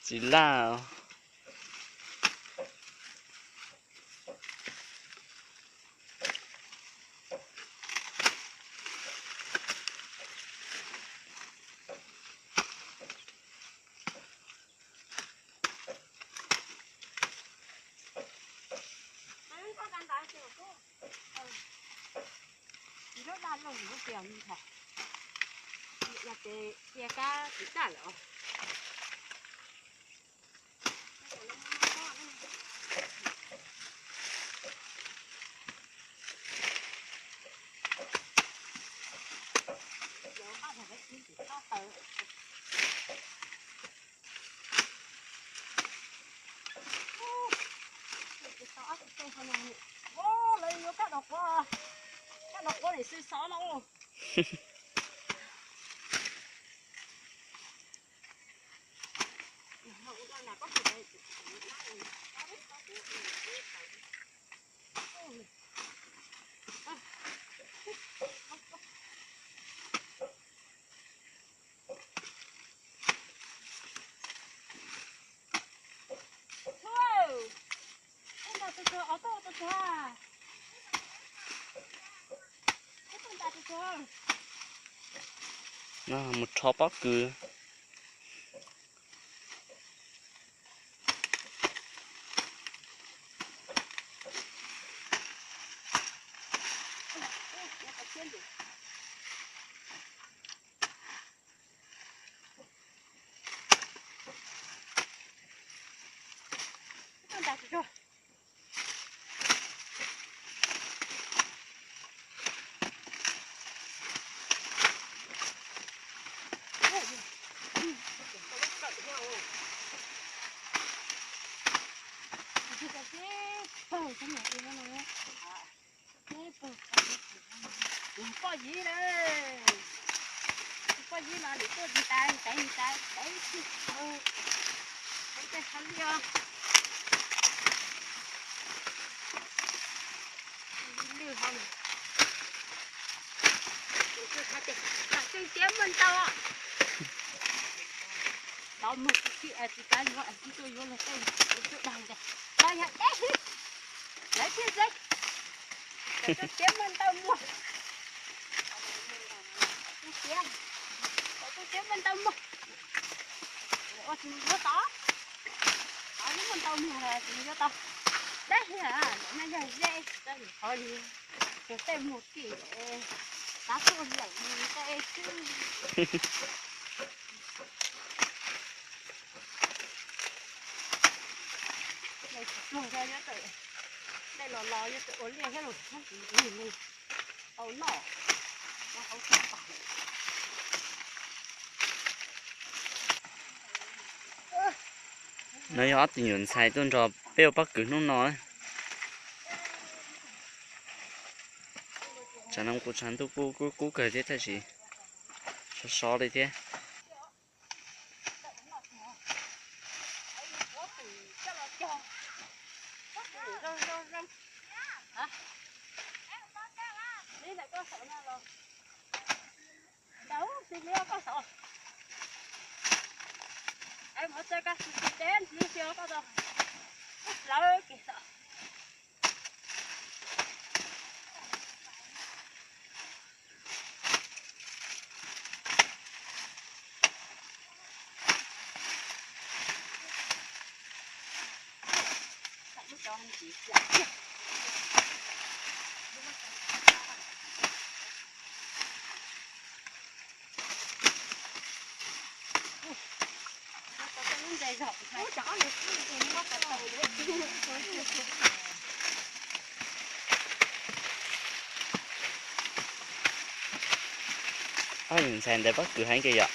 Tsis laj. Lawv yuav kab dog quav, kab dog quav nim xwb xov no. Mus rho pob kws. Poj yig na, poj yig no nws tuaj ntsis tas, ntaiv ntsis tas, ntaiv tsis tau, ntaiv tej qhov liaj. Lwj ho, tseem tiav muaj ntau. Tau muag tsis tsis es tsis kav yuav es tsis tuaj yuav luag tej, tsis tuaj dag ntag. Tau yog deb, lawv thiaj ze. Tau tuaj tiav muaj ntau muag. Tau tuaj tiav, tau tuaj tiav muaj ntau muag. Ua tsis mus yuav tod, tod muaj ntau muag tsis mus yuav tod. Deb, ntawm no yog ze, tsis tau qhov li, tej muag kim, tav tuaj lawm tej xwb. Tsis pluag, dej los los yuav tsum ua liaj thiab los tsis lig li tau noj. No yog ob tug nyuam ntxhais tuaj nrog peb ua pob kws hnub no. Tshav no kuv tshav ntuj kuj kub kawg thiab tab sis sov sov li thiab. Ob nyuam ntxhais ntawd pob kws heev kawg yom.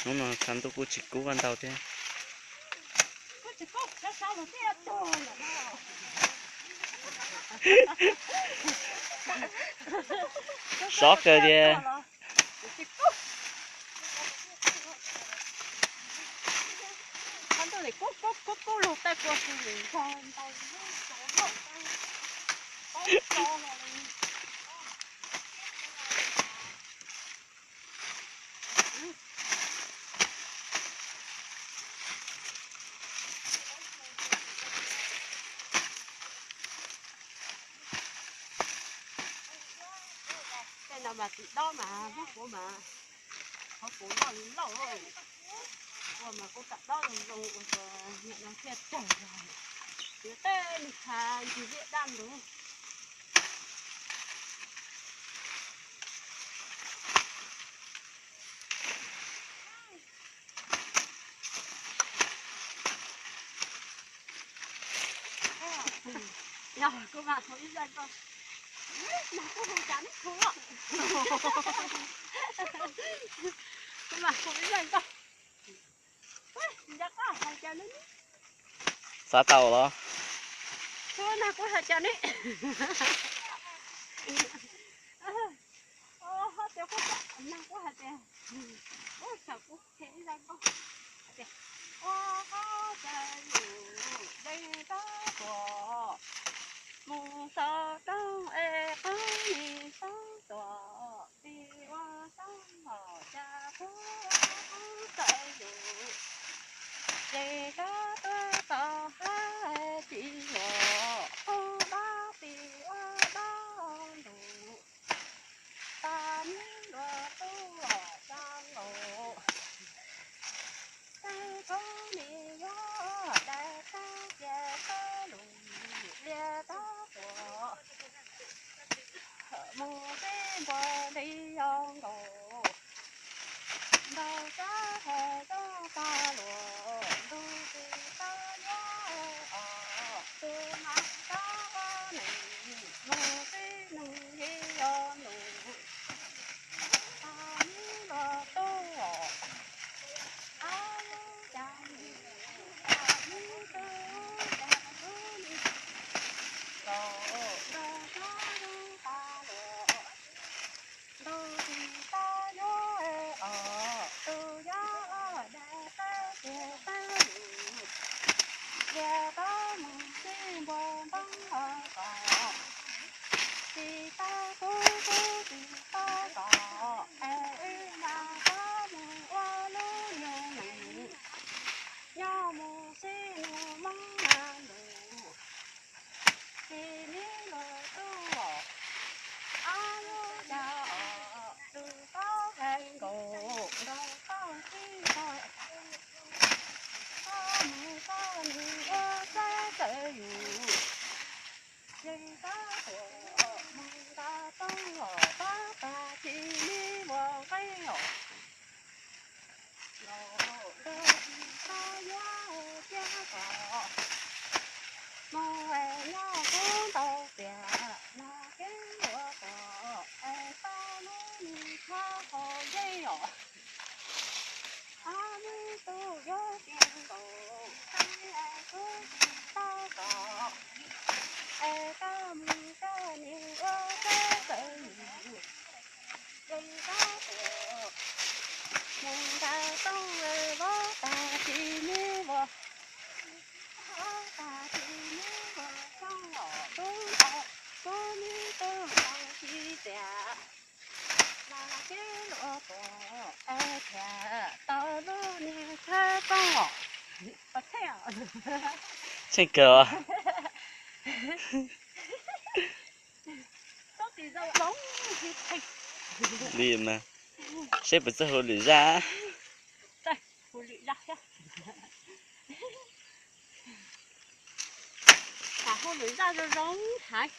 Hnub no tshav ntuj kuj tsis kub vaj ntau thiab. Sov kawg tiag. Tej no mas tsis dob mas hnub puv mas qhov puv loj li loj, ua mas kuj kam dob zoo zoo ua rau niam no thiaj raug. Yuav tej nws khav ntsis liaj daj ntawd. Yog kuv mam hu ib zaj koj. Nag kuj hu cas neb khu. Kuv mam hu ib zaj koj. Nco koj hais cas neb. Xav tau los. Kuv nag kuv hais cas neb. Tias kuv nag kuv hais tias, ub, tsam kuv qhia ib zaj nkauj tias, ua qab tsaws lus dej tab tuam, mus xov tooj es qub nis xob tuam, tsis ua xob hom cas kuv ua qab tsaws lus, ces koj tuaj txog hab tsis luag, qub dab tsis ua dab lus, tas neb luag tub los tsa nkaus. Tej khub nis yuav dai teb cia teb lus liaj tab tuam, mus teb npua li yog nkaus. Ntaus tsab hais toj tag luam, ntuj tsis tau yuav os, tus mas tau ua neeg, mus teb neeg li yog nus. Neb luag tub os, ab lub cas neb tub cas tub li, los ntaus tsab hais toj tag luam, ntuj tsis tau yuav os, tus yuav dai teb cia teb lus, cia tau mus teb npua npoob hauv kos, tsis tau kub kub tsis tau kos, es wb nrog koj mus ua lub nyuag neej, nyob mus sib nug moob nag ntus. Tsis neb luag tub os, ab lub cas os, tus koj hais nkaus ntaus koj tib tog, koj mus koj nig ua teb txawv yus, ces tab tuam mus ntaus tooj os, tab tas tsis neb luag nqeeb os. Los ntuj tsis tau yuav tiag kos, mus es nyob kub ntau tiag, los kev luag kos, es tau lub nis tshab hau yej os. Ab neb tub yuav tiag nkaus, es kub tsis tau kos, es koj mus koj nig ua teb txawv yus, ces tab tuam mus ntaus tooj, los tas tsis neb luag, los tas tsis neb luag tooj os, kub ntau, kub neb tub ntau tsis tiag, los kev luag kos, es thiaj tau lub niag tshab tooj os. Tsheej kawg os. Li mas, seb puas txawj hu lwm zaj. Hu lwm zaj thiab. Hu lwm zaj zoo zoo heev.